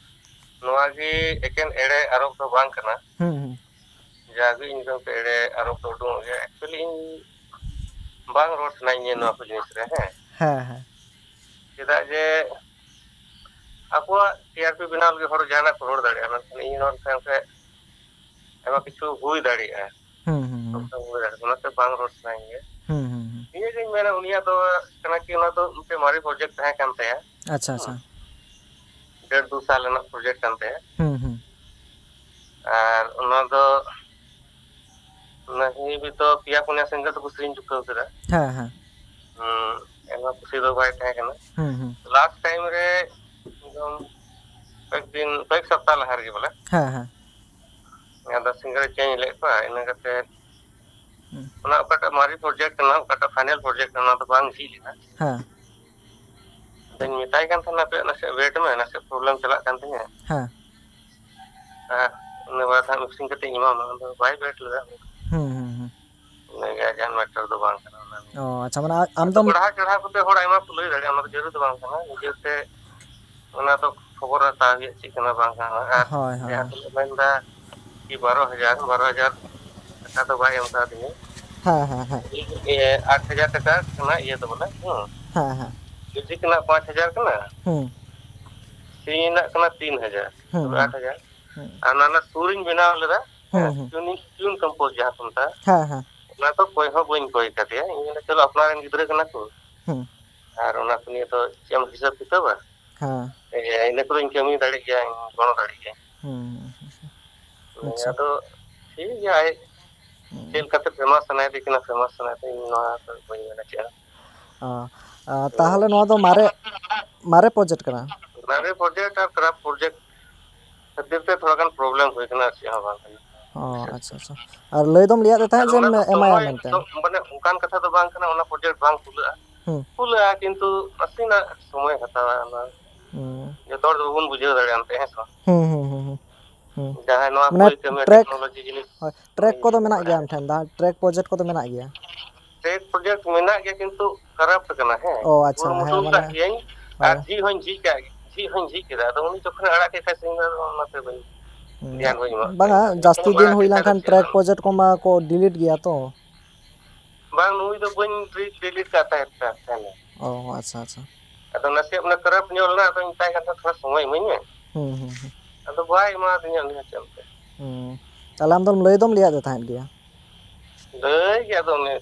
ᱱᱚᱣᱟ ᱜᱮ ᱮᱠᱮᱱ ᱮᱲᱮ ᱟᱨᱳᱯ ᱫᱚ ᱵᱟᱝ ᱠᱟᱱᱟ᱾ ᱦᱩᱸ, ᱦᱩᱸ᱾ ᱡᱟᱜᱮ ᱤᱧ ᱧᱩᱛᱩᱢ ᱛᱮ ᱮᱲᱮ ᱟᱨᱳᱯ ᱫᱚ ᱩᱰᱩᱝᱚᱜ ᱜᱮᱭᱟ᱾ Actually ᱤᱧ ᱵᱟᱝ ᱨᱚᱲ ᱥᱟᱱᱟᱧᱟ ᱱᱚᱣᱟ ᱠᱚ ᱡᱤᱱᱤᱥ ᱨᱮ, ᱦᱮᱸ᱾ ᱦᱮᱸ, ᱦᱮᱸ᱾ ᱪᱮᱫᱟᱜ ᱡᱮ ᱟᱵᱚᱣᱟᱜ ᱴᱤ ᱟᱨ ᱯᱤ ᱵᱮᱱᱟᱣ ᱞᱟᱹᱜᱤᱫ ᱦᱚᱲ ᱡᱟᱦᱟᱱᱟᱜ ᱠᱚ ᱨᱚᱲ ᱫᱟᱲᱮᱭᱟᱜᱼᱟ, ᱢᱮᱱᱠᱷᱟᱱ ᱤᱧ ᱨᱚᱲ ᱞᱮᱠᱷᱟᱱ ᱥᱮ ᱟᱭᱢᱟ ᱠᱤᱪᱷᱩ ᱦᱩᱭ ᱫᱟᱲᱮᱭᱟᱜᱼᱟ᱾ ᱦᱩᱸ, ᱦᱩᱸ, ᱦᱩᱸ᱾ ᱚᱱᱠᱟ ᱦᱩᱭ ᱫᱟᱲᱮᱭᱟᱜᱼᱟ, ᱚᱱᱟᱛᱮ ᱵᱟᱝ ᱨᱚᱲ ᱥᱟᱱᱟᱧ ᱜᱮᱭᱟ᱾ ᱦᱩᱸ, ᱦᱩᱸ, ᱦᱩᱸ᱾ ᱱᱤᱭᱟᱹᱜᱤᱧ ᱢᱮᱱᱟ, ᱩᱱᱤᱭᱟᱜ ᱫᱚ ᱠᱟᱱᱟ ᱠᱤ, ᱚᱱᱟ ᱫᱚ ᱢᱤᱫᱴᱮᱱ ᱢᱟᱨᱮ ᱯᱨᱚᱡᱮᱠᱴ ᱛᱟᱦᱮᱸ ᱠᱟᱱ ᱛᱟᱭᱟ᱾ ᱟᱪᱪᱷᱟ, ᱟᱪᱪᱷᱟ᱾ ᱰᱮᱲ ᱫᱩ ᱥᱟᱞ ᱨᱮᱱᱟᱜ ᱯᱨᱚᱡᱮᱠᱴ ᱠᱟᱱ ᱛᱟᱭᱟ᱾ ᱦᱩᱸ, ᱦᱩᱸ᱾ ᱟᱨ ᱚᱱᱟ ᱫᱚ ᱚᱱᱟ ᱦᱤᱵᱤ ᱛᱚ ᱯᱮᱭᱟ ᱯᱩᱱᱭᱟ ᱥᱤᱝᱜᱟᱨ ᱫᱚᱠᱚ ᱥᱮᱨᱮᱧ ᱪᱩᱠᱟᱹᱣ ᱠᱮᱫᱟ᱾ ᱦᱮᱸ, ᱦᱮᱸ᱾ ᱦᱩᱸ, ᱮᱱᱦᱚᱸ ᱠᱩᱥᱤ ᱫᱚ ᱵᱟᱭ ᱛᱟᱦᱮᱸ ᱠᱟᱱᱟ᱾ ᱦᱩᱸ, ᱦᱩᱸ᱾ ᱞᱟᱥᱴ ᱴᱟᱭᱤᱢ ᱨᱮ ᱮᱠᱫᱚᱢ ᱠᱚᱭᱮᱠ ᱫᱤᱱ, ᱠᱚᱭᱮᱠ ᱥᱚᱯᱛᱟᱦ ᱞᱟᱦᱟ ᱨᱮᱜᱮ ᱵᱚᱞᱮ᱾ ᱦᱮᱸ, ᱦᱮᱸ᱾ ᱟᱫᱚ ᱥᱤᱝᱜᱟᱨ ᱪᱮᱧᱡᱽ ᱞᱮᱫ ᱠᱚᱣᱟ, ᱤᱱᱟᱹ ᱠᱟᱛᱮ ᱦᱩᱸ᱾ ᱚᱱᱟ ᱚᱠᱟᱴᱟᱜ ᱢᱟᱨᱮ ᱯᱨᱚᱡᱮᱠᱴ ᱠᱟᱱᱟ, ᱚᱠᱟᱴᱟᱜ ᱯᱷᱟᱭᱱᱟᱞ ᱯᱨᱚᱡᱮᱠᱴ ᱠᱟᱱᱟ, ᱚᱱᱟ ᱫᱚ ᱵᱟᱝ ᱡᱷᱤᱡ ᱞᱮᱱᱟ᱾ ᱦᱮᱸ᱾ ᱟᱫᱚᱧ ᱢᱮᱛᱟᱭ ᱠᱟᱱ ᱛᱟᱦᱮᱱᱟ, "ᱦᱟᱯᱮ ᱱᱟᱥᱮ ᱣᱮᱴ ᱢᱮ, ᱱᱟᱥᱮ ᱯᱨᱚᱵᱞᱮᱢ ᱪᱟᱞᱟᱜ ᱠᱟᱱ ᱛᱤᱧᱟᱹ᱾ ᱦᱮᱸ᱾ ᱟᱨ ᱤᱱᱟᱹ ᱵᱟᱫ ᱦᱟᱸᱜ ᱢᱤᱠᱥᱤᱝ ᱠᱟᱛᱮᱧ ᱮᱢᱟᱢᱟ", ᱟᱫᱚ ᱵᱟᱭ ᱣᱮᱴ ᱞᱮᱫᱟ᱾ ᱦᱩᱸ, ᱦᱩᱸ, ᱦᱩᱸ᱾ ᱤᱱᱟᱹᱜᱮ ᱟᱡᱟᱜ ᱢᱮᱴᱟᱨ ᱫᱚ ᱵᱟᱝ ᱠᱟᱱᱟ ᱚᱱᱟ ᱫᱚ᱾ ᱚ, ᱟᱪᱪᱷᱟ, ᱢᱟᱱᱮ ᱟ-, ᱟᱢ ᱟᱫᱚ ᱫᱚᱢ ᱵᱟᱲᱦᱟᱣ ᱪᱟᱲᱦᱟᱣ ᱠᱟᱛᱮ ᱦᱚᱲ ᱟᱭᱢᱟ ᱠᱚ ᱞᱟᱹᱭ ᱫᱟᱲᱮᱭᱟᱜᱼᱟ, ᱚᱱᱟ ᱫᱚ ᱡᱟᱹᱨᱩᱲ ᱫᱚ ᱵᱟᱝ ᱠᱟᱱᱟ᱾ ᱱᱤᱡᱮᱛᱮ ᱚᱱᱟ ᱫᱚ ᱠᱷᱚᱵᱚᱨ ᱦᱟᱛᱟᱣ ᱦᱩᱭᱩᱜ ᱪᱮᱫ ᱠᱟᱱᱟ ᱵᱟᱝ ᱠᱟᱱᱟ᱾ ᱟᱨ ᱦᱳᱭ, ᱦᱳᱭ᱾ ᱡᱟᱦᱟᱸ ᱛᱤᱱᱟᱹᱜ ᱢᱮᱱᱫᱟ ᱠᱤ ᱵᱟᱨᱚ ᱦᱟᱡᱟᱨ, ᱵᱟᱨᱚ ᱦᱟᱡᱟᱨ ᱴᱟᱠᱟ ᱫᱚ ᱵᱟᱭ ᱮᱢ ᱠᱟᱣᱫᱤᱧᱟ᱾ ᱦᱮᱸ, ᱦᱮᱸ, ᱦᱮᱸ᱾ ᱤᱧ, ᱮ, ᱟᱴ ᱦᱟᱡᱟᱨ ᱴᱟᱠᱟ ᱠᱟᱱᱟ ᱤᱭᱟᱹ ᱫᱚ ᱵᱚᱞᱮ, ᱦᱩᱸ᱾ ᱦᱮᱸ, ᱦᱮᱸ᱾ ᱢᱤᱣᱡᱤᱠ ᱨᱮᱱᱟᱜ ᱯᱟᱸᱪ ᱦᱟᱡᱟᱨ ᱠᱟᱱᱟ, ᱦᱩᱸ᱾ ᱥᱮᱨᱮᱧ ᱨᱮᱱᱟᱜ ᱠᱟᱱᱟ ᱛᱤᱱ ᱦᱟᱡᱟᱨ, ᱦᱩᱸ, ᱛᱚᱵᱮ ᱦᱩᱸ᱾ ᱟᱴ ᱦᱟᱡᱟᱨ᱾ ᱦᱩᱸ᱾ ᱟᱨ ᱚᱱᱟ ᱨᱮᱱᱟᱜ ᱥᱩᱨᱤᱧ ᱵᱮᱱᱟᱣ ᱞᱮᱫᱟ, ᱦᱩᱸ, ᱦᱮᱸ, ᱦᱩᱸ᱾ ᱴᱤᱭᱩᱱᱤᱝ, ᱴᱤᱭᱩᱱ ᱠᱚᱢᱯᱳᱡᱽ ᱡᱟᱦᱟᱸ ᱠᱚ ᱢᱮᱛᱟᱜᱼᱟ, ᱦᱮᱸ, ᱦᱮᱸ᱾ ᱚᱱᱟ ᱫᱚ ᱚᱠᱚᱭ ᱦᱚᱸ ᱵᱟᱹᱧ ᱠᱚᱭ ᱠᱟᱫᱮᱭᱟ᱾ ᱤᱧ ᱢᱮᱱᱫᱟ, ᱪᱚᱞᱚ, ᱟᱯᱱᱟᱨ ᱨᱮᱱ ᱜᱤᱫᱽᱨᱟᱹ ᱠᱟᱱᱟ ᱠᱚ, ᱦᱩᱸ᱾ ᱟᱨ ᱚᱱᱟ ᱠᱚ ᱱᱤᱭᱮ ᱫᱚ ᱪᱮᱫ ᱮᱢ ᱦᱤᱥᱟᱹᱵ ᱠᱤᱛᱟᱹᱵᱟ? ᱦᱮᱸ᱾ ᱮ, ᱤᱱᱟᱹ ᱠᱚᱫᱚᱧ ᱠᱟᱹᱢᱤ ᱫᱟᱲᱮᱜ ᱜᱮᱭᱟ, ᱜᱚᱲᱚ ᱫᱟᱲᱮᱜ ᱜᱮᱭᱟ᱾ ᱦᱩᱸ, ᱦᱩᱸ, ᱦᱩᱸ᱾ ᱟᱪᱪᱷᱟ᱾ ᱟᱫᱚ ᱴᱷᱤᱠ ᱜᱮᱭᱟ, ᱟᱡ ᱦᱩᱸ᱾ ᱪᱮᱫ ᱞᱮᱠᱟᱛᱮ ᱯᱷᱮᱢᱟᱥ ᱥᱟᱱᱟᱭᱮᱫᱮ ᱠᱟᱱᱟ, ᱯᱷᱮᱢᱟᱥ ᱥᱟᱱᱟᱭᱮᱫᱮ, ᱤᱧ ᱱᱚᱣᱟ ᱫᱚ ᱵᱟᱹᱧ ᱢᱮᱱᱟ ᱪᱮᱫ ᱦᱚᱸ᱾ ᱚ, ᱟ, ᱛᱟᱦᱚᱞᱮ ᱱᱚᱣᱟ ᱫᱚ ᱢᱟᱨᱮ, ᱢᱟᱨᱮ ᱯᱨᱚᱡᱮᱠᱴ ᱠᱟᱱᱟ? ᱢᱟᱨᱮ ᱯᱨᱚᱡᱮᱠᱴ ᱟᱨ ᱠᱷᱟᱨᱟᱯ ᱯᱨᱚᱡᱮᱠᱴ ᱠᱷᱟᱹᱛᱤᱨ ᱛᱮ ᱛᱷᱚᱲᱟ ᱜᱟᱱ ᱯᱨᱚᱵᱞᱮᱢ ᱦᱩᱭ ᱠᱟᱱᱟ, ᱟᱨ ᱪᱮᱫ ᱦᱚᱸ ᱵᱟᱝ ᱠᱟᱱᱟ᱾ ᱚ, ᱟᱪᱪᱷᱟ, ᱟᱪᱪᱷᱟ᱾ ᱟᱨ ᱞᱟᱹᱭ ᱫᱚᱢ ᱞᱟᱹᱭᱟᱫ ᱫᱤᱧ ᱛᱟᱦᱮᱸᱫ ᱟᱫᱚ ᱡᱮᱢ ᱚᱱᱟ ᱫᱚ ᱮᱢᱟᱭᱟ ᱥᱚᱢᱚᱭ ᱢᱮᱱᱛᱮ᱾ ᱫᱚ, ᱢᱟᱱᱮ, ᱚᱱᱠᱟᱱ ᱠᱟᱛᱷᱟ ᱫᱚ ᱵᱟᱝ ᱠᱟᱱᱟ, ᱚᱱᱟ ᱯᱨᱚᱡᱮᱠᱴ ᱵᱟᱝ ᱠᱷᱩᱞᱟᱹᱜᱼᱟ᱾ ᱦᱩᱸ᱾ ᱠᱷᱩᱞᱟᱹᱜᱼᱟ, ᱠᱤᱱᱛᱩ ᱱᱟᱥᱮᱱᱟᱜ ᱥᱚᱢᱚᱭ ᱦᱟᱛᱟᱣᱟ ᱚᱱᱟ᱾ ᱦᱩᱸ᱾ ᱡᱚᱛᱚ ᱦᱚᱲ ᱫᱚ ᱵᱟᱵᱚᱱ ᱵᱩᱡᱷᱟᱹᱣ ᱫᱟᱲᱮᱭᱟᱜᱼᱟ ᱮᱱᱛᱮ, ᱦᱮᱸ ᱥᱮ ᱵᱟᱝ? ᱦᱩᱸ, ᱦᱩᱸ, ᱦᱩᱸ, ᱦᱩᱸ᱾ ᱦᱩᱸ᱾ ᱡᱟᱦᱟᱸᱭ ᱱᱚᱣᱟ ᱢᱟᱱᱮ ᱠᱚᱭ ᱠᱟᱹᱢᱤᱭᱟ, ᱴᱨᱮᱠ, ᱴᱮᱠᱱᱳᱞᱚᱡᱤ ᱡᱤᱱᱤᱥ, ᱦᱳᱭ, ᱴᱨᱮᱠ ᱩᱱᱤ ᱠᱚᱫᱚ ᱜᱮ ᱢᱮᱱᱟᱜ ᱜᱮᱭᱟ ᱵᱟᱲᱟᱭᱟ᱾ ᱟᱢ ᱴᱷᱮᱱ? ᱫᱟ-, ᱴᱨᱮᱠ ᱯᱨᱚᱡᱮᱠᱴ ᱠᱚᱫᱚ ᱢᱮᱱᱟᱜ ᱜᱮᱭᱟ? ᱴᱨᱮᱠ ᱯᱨᱚᱡᱮᱠᱴ ᱢᱮᱱᱟᱜ ᱜᱮᱭᱟ, ᱠᱤᱱᱛᱩ ᱠᱷᱟᱨᱟᱯ ᱟᱠᱟᱱᱟ, ᱦᱮᱸ᱾ ᱚ, ᱟᱪᱪᱷᱟ, ᱦᱮᱸ, ᱠᱩᱨᱩᱢᱩᱴᱩ ᱢᱟᱱᱮ, ᱠᱟᱜ ᱜᱤᱭᱟᱹᱧ, ᱟᱨ ᱦᱳᱭ᱾ ᱡᱷᱤᱡ ᱦᱚᱧ ᱡᱷᱤᱡ ᱠᱟᱜ, ᱡᱷᱤᱡ ᱦᱚᱧ ᱡᱷᱤᱡ ᱠᱮᱫᱟ, ᱟᱫᱚ ᱩᱱᱤ ᱡᱚᱠᱷᱚᱱᱮ ᱟᱲᱟᱜ ᱠᱮᱫ ᱠᱷᱟᱱ ᱥᱮ ᱤᱧ ᱫᱚ ᱚᱱᱟᱛᱮ ᱵᱟᱹᱧ ᱦᱩᱸ, ᱫᱷᱮᱭᱟᱱ ᱵᱟᱹᱧ ᱮᱢᱟᱜ ᱵᱟᱝᱟ, ᱠᱟᱱᱟ᱾ ᱡᱟᱹᱥᱛᱤ ᱡᱚᱠᱷᱚᱱᱮ ᱫᱤᱱ ᱟᱲᱟᱜ ᱦᱩᱭ ᱠᱮᱫ ᱠᱷᱟᱱ ᱞᱮᱱᱠᱷᱟᱱ ᱫᱚ ᱪᱮᱫ ᱴᱨᱮᱠ ᱦᱚᱸ ᱵᱟᱝ᱾ ᱯᱨᱚᱡᱮᱠᱴ ᱠᱚᱢᱟ ᱠᱚ ᱰᱤᱞᱤᱴ ᱜᱮᱭᱟ ᱛᱚ᱾ ᱵᱟᱝ, ᱱᱩᱭ ᱫᱚ ᱵᱟᱹᱧ ᱰᱤ-, ᱰᱤᱞᱤᱴ ᱠᱟᱜ ᱛᱟᱦᱮᱸᱫ, ᱛᱟᱦᱮᱸᱫ᱾ ᱚ, ᱟᱪᱪᱷᱟ, ᱟᱪᱪᱷᱟ᱾ ᱟᱫᱚ ᱱᱟᱥᱮᱭᱟᱜ ᱢᱟᱱᱮ ᱠᱷᱟᱨᱟᱯ ᱧᱚᱜ ᱞᱮᱱᱟ, ᱟᱫᱚᱧ ᱢᱮᱛᱟᱭ ᱠᱟᱱ ᱛᱟᱦᱮᱸᱫ, "ᱛᱷᱚᱲᱟ ᱥᱚᱢᱚᱭ ᱤᱢᱟᱹᱧ ᱢᱮ᱾" ᱦᱩᱸ, ᱦᱩᱸ, ᱦᱩᱸ᱾ ᱟᱫᱚ ᱵᱟᱭ ᱮᱢᱟᱫᱤᱧᱟ ᱩᱱᱤ ᱦᱚᱸ ᱪᱮᱫ ᱮᱢ ᱢᱮᱛᱟᱭᱟ᱾ ᱦᱩᱸ᱾ ᱛᱟᱦᱞᱮ ᱟᱢ ᱫᱚᱢ ᱞᱟᱹᱭ ᱫᱚᱢ ᱞᱟᱹᱭᱟᱫᱮ ᱛᱟᱦᱮᱸᱫ ᱜᱮᱭᱟ? ᱞᱟᱹᱭ ᱜᱮ, ᱟᱫᱚ ᱩᱱᱤ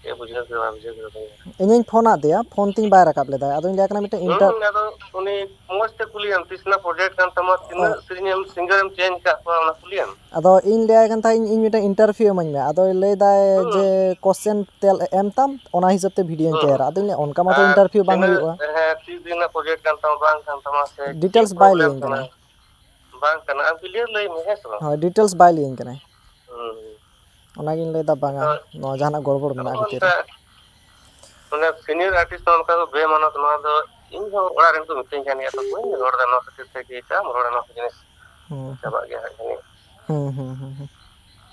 ᱪᱮᱫ ᱵᱩᱡᱷᱟᱹᱣ ᱠᱮᱫᱟ, ᱵᱟᱭ ᱵᱩᱡᱷᱟᱹᱣ ᱠᱮᱫᱟ ᱵᱟᱹᱧ ᱵᱟᱲᱟᱭᱟ᱾ ᱤᱧᱤᱧ ᱯᱷᱳᱱ ᱟᱫᱮᱭᱟ, ᱯᱷᱳᱱ ᱛᱤᱧ ᱵᱟᱭ ᱨᱟᱠᱟᱵ ᱞᱮᱫᱟ᱾ ᱟᱫᱚᱧ ᱞᱟᱹᱭ ᱠᱟᱱᱟ ᱢᱤᱫᱴᱮᱱ ᱤᱱᱴᱟᱨ- ᱦᱩᱸ, ᱟᱫᱚ ᱩᱱᱤ ᱢᱚᱸᱡᱽ ᱛᱮ ᱠᱩᱞᱤᱭᱮᱢ, ᱛᱤᱥ ᱨᱮᱱᱟᱜ ᱯᱨᱚᱡᱮᱠᱴ ᱠᱟᱱ ᱛᱟᱢᱟ, ᱛᱤᱱᱟᱹᱜ ᱚ᱾ ᱥᱮᱨᱮᱧ ᱮᱢ, ᱥᱤᱝᱜᱟᱨ ᱮᱢ ᱪᱮᱧᱡᱽ ᱟᱠᱟᱫ ᱠᱚᱣᱟ, ᱚᱱᱟ ᱠᱩᱞᱤᱭᱮᱢ᱾ ᱟᱫᱚ ᱤᱧ ᱞᱟᱹᱭᱟᱭ ᱠᱟᱱ ᱛᱟᱦᱮᱸᱫ, ᱤᱧ, ᱤᱧ ᱢᱤᱫᱴᱮᱱ ᱤᱱᱴᱟᱨᱵᱷᱤᱭᱩ ᱤᱢᱟᱹᱧ ᱢᱮ᱾ ᱟᱫᱚᱭ ᱞᱟᱹᱭ ᱫᱟᱭ ᱦᱩᱸ᱾ ᱡᱮ ᱠᱚᱥᱪᱮᱱ ᱛᱮᱞ ᱮᱢ ᱛᱟᱢ, ᱚᱱᱟ ᱦᱤᱥᱟᱹᱵ ᱛᱮ ᱵᱷᱤᱰᱤᱭᱳᱧ ᱦᱩᱸ᱾ ᱛᱮᱭᱟᱨᱟ᱾ ᱟᱫᱚᱧ ᱞᱟᱹᱭᱟ, ᱚᱱᱠᱟ ᱢᱟᱛᱚ ᱟᱨ ᱤᱱᱴᱟᱨᱵᱷᱤᱭᱩ ᱵᱟᱝ ᱛᱤᱱᱟᱹᱜ, ᱦᱩᱭᱩᱜᱼᱟ᱾ ᱦᱮᱸ, ᱛᱤᱥ ᱫᱤᱱ ᱨᱮᱱᱟᱜ ᱯᱨᱚᱡᱮᱠᱴ ᱠᱟᱱ ᱛᱟᱢᱟ, ᱵᱟᱝ ᱠᱟᱱ ᱛᱟᱢᱟ, ᱥᱮ ᱰᱤᱴᱮᱞᱥ ᱪᱮᱫ ᱵᱟᱭ ᱯᱨᱚᱵᱞᱮᱢ ᱞᱟᱹᱭᱟᱹᱧ ᱠᱟᱱᱟ? ᱠᱟᱱᱟ᱾ ᱵᱟᱝ ᱠᱟᱱᱟ, ᱟᱢ ᱠᱞᱤᱭᱟᱨ ᱞᱟᱹᱭ ᱢᱮ, ᱦᱮᱸ ᱥᱮ ᱵᱟᱝ? ᱦᱳᱭ, ᱰᱤᱴᱮᱞᱥ ᱵᱟᱭ ᱞᱟᱹᱭᱟᱹᱧ ᱠᱟᱱᱟᱭ᱾ ᱦᱩᱸ᱾ ᱚᱱᱟᱜᱤᱧ ᱞᱟᱹᱭᱫᱟ, ᱵᱟᱝᱟ, ᱟᱫᱚ ᱱᱚᱣᱟ ᱡᱟᱦᱟᱱᱟᱜ ᱜᱚᱲᱵᱚᱲ ᱢᱮᱱᱟᱜᱼᱟ ᱱᱚᱜᱼᱚ ᱵᱷᱤᱛᱤᱨ ᱨᱮ᱾ ᱱᱚᱝᱠᱟ, ᱢᱟᱱᱮ, ᱥᱤᱱᱤᱭᱚᱨ ᱟᱨᱴᱤᱥᱴ ᱦᱚᱸ ᱚᱱᱠᱟ ᱠᱚ ᱵᱮᱢᱟᱱᱚᱛ, ᱱᱚᱣᱟ ᱫᱚ ᱤᱧ ᱦᱚᱸ ᱚᱲᱟᱜ ᱨᱮᱱ ᱠᱚ ᱢᱤᱛᱟᱹᱧ ᱠᱟᱱ ᱜᱮᱭᱟ, ᱛᱚ ᱵᱟᱹᱧ ᱨᱚᱲ ᱮᱫᱟ ᱱᱚᱣᱟ ᱠᱷᱟᱹᱛᱤᱨ ᱛᱮ, ᱡᱮ ᱪᱟᱜ ᱮᱢ ᱨᱚᱲᱟ, ᱱᱚᱣᱟ ᱠᱚ ᱡᱤᱱᱤᱥ ᱦᱩᱸ, ᱦᱩᱸ᱾ ᱪᱟᱵᱟᱜ ᱜᱮᱭᱟ ᱦᱟᱸᱜ ᱡᱟᱹᱱᱤᱡ᱾ ᱦᱩᱸ, ᱦᱩᱸ, ᱦᱩᱸ, ᱦᱩᱸ᱾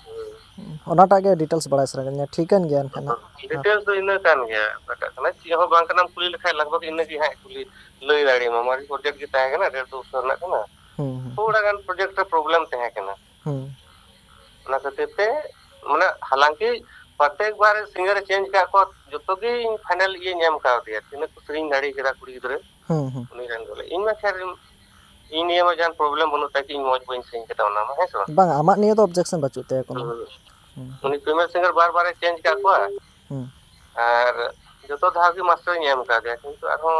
ᱦᱩᱸ᱾ ᱚᱱᱟᱴᱟᱜ ᱜᱮ ᱰᱤᱴᱮᱞᱥ ᱵᱟᱲᱟᱭ ᱥᱟᱱᱟ ᱠᱟᱱᱟ, ᱴᱷᱤᱠᱟᱹᱱ ᱜᱮᱭᱟ ᱮᱱᱠᱷᱟᱱ ᱦᱟᱸᱜ᱾ ᱰᱤᱴᱮᱞᱥ ᱫᱚ ᱤᱱᱟᱹ ᱠᱟᱱ ᱜᱮᱭᱟ, ᱚᱠᱟᱴᱟᱜ ᱠᱟᱱᱟ, ᱪᱮᱫ ᱦᱚᱸ ᱵᱟᱝ ᱠᱟᱱᱟᱢ ᱠᱩᱞᱤ ᱞᱮᱠᱷᱟᱡ ᱞᱟᱜᱽ ᱵᱷᱟᱜᱽ ᱤᱱᱟᱹ ᱜᱮ ᱦᱟᱸᱜ ᱠᱩᱞᱤ ᱞᱟᱹᱭ ᱫᱟᱲᱮᱭᱟᱢᱟ, ᱢᱟᱨᱮ ᱯᱨᱚᱡᱮᱠᱴ ᱜᱮ ᱛᱟᱦᱮᱸ ᱠᱟᱱᱟ, ᱰᱮᱲ ᱫᱩ ᱵᱚᱪᱷᱚᱨ ᱨᱮᱱᱟᱜ ᱠᱟᱱᱟ᱾ ᱦᱩᱸ, ᱦᱩᱸ᱾ ᱛᱷᱚᱲᱟ ᱜᱟᱱ ᱯᱨᱚᱡᱮᱠᱴ ᱨᱮ ᱯᱨᱚᱵᱞᱮᱢ ᱛᱟᱦᱮᱸ ᱠᱟᱱᱟ᱾ ᱦᱩᱸ᱾ ᱚᱱᱟ ᱠᱷᱟᱹᱛᱤᱨ ᱛᱮ, ᱢᱟᱱᱮ, ᱦᱟᱞᱟᱝᱠᱤ ᱯᱨᱚᱛᱮᱠ ᱵᱟᱨ ᱥᱤᱝᱜᱟᱨ ᱮ ᱪᱮᱧᱡᱽ ᱟᱠᱟᱫ ᱠᱚᱣᱟ, ᱡᱚᱛᱚ ᱜᱮ ᱤᱧ ᱯᱷᱟᱭᱱᱟᱞ ᱤᱭᱟᱹᱧ ᱮᱢ ᱠᱟᱣᱫᱮᱭᱟ, ᱛᱤᱱᱟᱹᱜ ᱠᱚ ᱥᱮᱨᱮᱧ ᱫᱟᱲᱮ ᱠᱮᱫᱟ ᱠᱩᱲᱤ ᱜᱤᱫᱽᱨᱟᱹ᱾ ᱦᱩᱸ, ᱦᱩᱸ᱾ ᱩᱱᱤ ᱨᱮᱱ ᱵᱚᱞᱮ, ᱤᱧ ᱢᱟ ᱠᱷᱮᱨ, ᱤᱧ ᱱᱤᱭᱟᱹ ᱢᱟ ᱡᱟᱦᱟᱱ ᱯᱨᱚᱵᱞᱮᱢ ᱵᱟᱹᱱᱩᱜ ᱛᱟᱭ, ᱤᱧ ᱢᱚᱡᱽ ᱵᱟᱹᱧ ᱥᱮᱨᱮᱧ ᱠᱮᱫᱟ ᱚᱱᱟ ᱢᱟ, ᱦᱮᱸ ᱥᱮ ᱵᱟᱝ? ᱵᱟᱝ, ᱟᱢᱟᱜ ᱱᱤᱭᱟᱹ ᱫᱚ ᱚᱵᱡᱮᱠᱥᱚᱱ ᱵᱟᱹᱪᱩᱜ ᱛᱟᱭᱟ ᱠᱳᱱᱳ᱾ ᱦᱩᱸ᱾ ᱦᱩᱸ᱾ ᱩᱱᱤ female singer ᱵᱟᱨ ᱵᱟᱨ ᱮ ᱪᱮᱧᱡᱽ ᱟᱠᱟᱫ ᱠᱚᱣᱟ᱾ ᱦᱩᱸ᱾ ᱟᱨ ᱡᱚᱛᱚ ᱫᱷᱟᱣ ᱜᱮ ᱢᱟᱥᱴᱟᱨᱤᱧ ᱮᱢ ᱠᱟᱣᱫᱮᱭᱟ, ᱠᱤᱱᱛᱩ ᱟᱨᱦᱚᱸ